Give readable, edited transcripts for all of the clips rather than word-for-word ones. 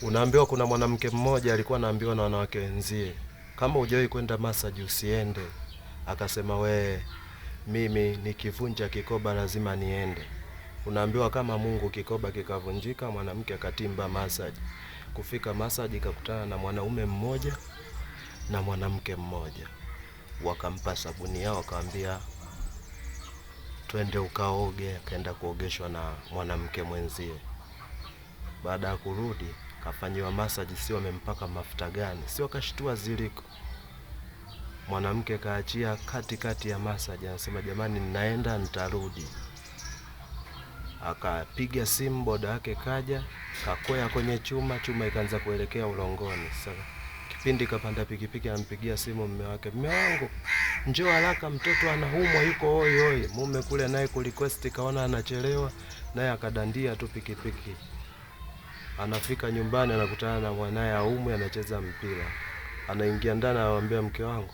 Unaambiwa kuna mwanamke mmoja alikuwa anaambiwa na wanawake wenzie, kama hujawahi kwenda massage usiende. Akasema we, mimi nikivunja kikoba lazima niende. Unaambiwa kama Mungu kikoba kikavunjika, mwanamke akatimba massage. Kufika massage kakutana na mwanaume mmoja na mwanamke mmoja, wakampa sabuni yao, akamwambia twende ukaoge. Akaenda kuogeshwa na mwanamke mwenzie. Baada ya kurudi kafanyiwa massage, sio amempaka mafuta gani, sio akashtua ziliko. Mwanamke kaachia katikati ya massage, anasema jamani, ninaenda nitarudi. Akapiga simu, boda yake kaja, kakwea kwenye chuma, chuma ikaanza kuelekea ulongoni. Sasa kipindi kapanda pikipiki, anampigia simu mume wake, mume wangu njoo haraka, mtoto anaumwa, yuko hoi hoi. Mume kule naye kurequest kaona anachelewa, naye akadandia tu pikipiki. Anafika nyumbani anakutana na mwanaye aumwe, anacheza mpira. Anaingia ndani anamwambia mke wangu,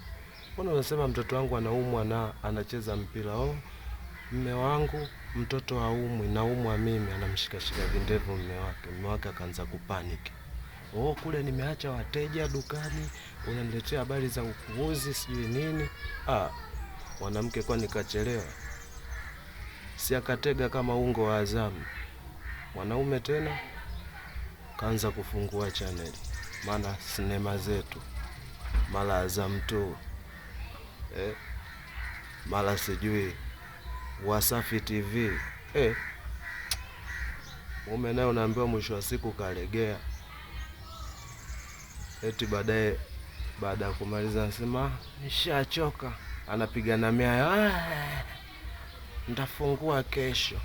mbona unasema mtoto wangu anaumwa na anacheza mpira? Oh, mme wangu mtoto haumwi, naumwa mimi. Anamshikashika vindevu mme wake. Mme wake akaanza kupanic. Oh, kule nimeacha wateja dukani, unaniletea habari za upuuzi sijui nini. Ah, mwanamke kwani kachelewa? Si akatega kama ungo wa Azamu. Mwanaume tena kaanza kufungua chaneli, maana sinema zetu mara Azam 2 mara sijui Wasafi TV eh. Mume naye unaambiwa mwisho wa siku kalegea, eti baadaye, baada ya kumaliza anasema nishachoka, anapiga na miayo, "Ah, nitafungua kesho."